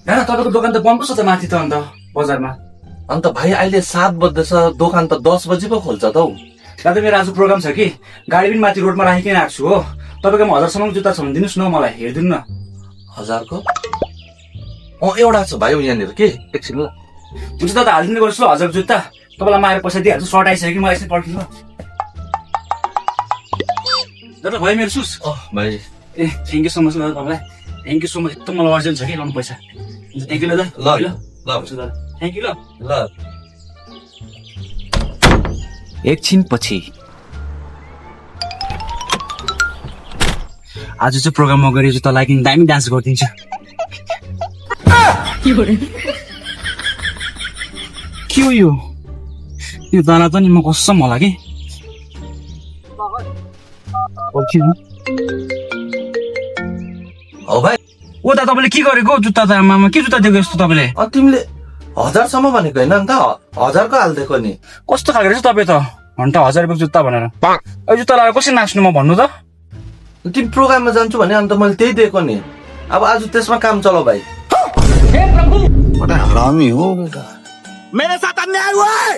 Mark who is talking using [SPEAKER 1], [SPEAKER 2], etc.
[SPEAKER 1] हैन तपाईको दोकान त बन्द छ त माथि त अन्त बजारमा।
[SPEAKER 2] अन्त भाइ अहिले 7 बज्दैछ, दोकान त 10 बजी पो खोल्छ त हौ।
[SPEAKER 1] दादा मेरो आज प्रोग्राम छ कि गाडी पनि माथि रोडमा राखिकिन आएको छु हो। तपाईकोमा 1000 जुत्ता छ भने दिनुस् न मलाई हेरिदिनु न।
[SPEAKER 2] 1000 को? एउटा छ भाइ यहाँनिर के एकछिन ल।
[SPEAKER 1] हुन्छ दादा हालिदिनु गर्छु ल 1000 जुत्ता। तपाईलाई माएर पैसा दिइहाल्छु, सर्ट आइसक्यो कि मलाई एकछिन पर्खिनु। दादा भयो मेरो सुस।
[SPEAKER 2] भाइ
[SPEAKER 1] ए थ्याङ्क यू सो मच दादा तपाईलाई। थ्याङ्क यू सो मच, एकदम मलाई अर्जेन्ट छ कि लाउनु पैसा। थ्याङ्क यू दादा।
[SPEAKER 2] ल
[SPEAKER 1] हुन्छ दादा थ्याङ्क यू ल।
[SPEAKER 2] ल
[SPEAKER 1] एकछिन पछि आज चाहिँ प्रोग्राममा गएर चाहिँ तँलाई किन दामी डान्स गरिदिन्छु। के हो यो दाना त नि म कसम होला कि।
[SPEAKER 2] हो भाइ
[SPEAKER 1] ओ दा तपाईँले के गरेको जुत्ता त आमामा के जुत्ता दिएको यस्तो तपाईँले?
[SPEAKER 2] तिमीले 1000 सम्म भनेको होइन अन्त 1000 को हालिदिएको नि।
[SPEAKER 1] कस्तो खालको रहेछ तपाईँ त घन्टा 1000 रुपियाँको जुत्ता भनेर। यो जुत्ता लगाएर कसरी नाच्नु म भन्नु त?
[SPEAKER 2] तिमी प्रोग्राममा जान्छु भने अन्त मैले त्यही दिएको नि। अब आज त्यसमा काम चलाऊ भाइ।
[SPEAKER 3] बड़ा हरामी हो बेटा, मेरे साथ अन्याय हुआ है।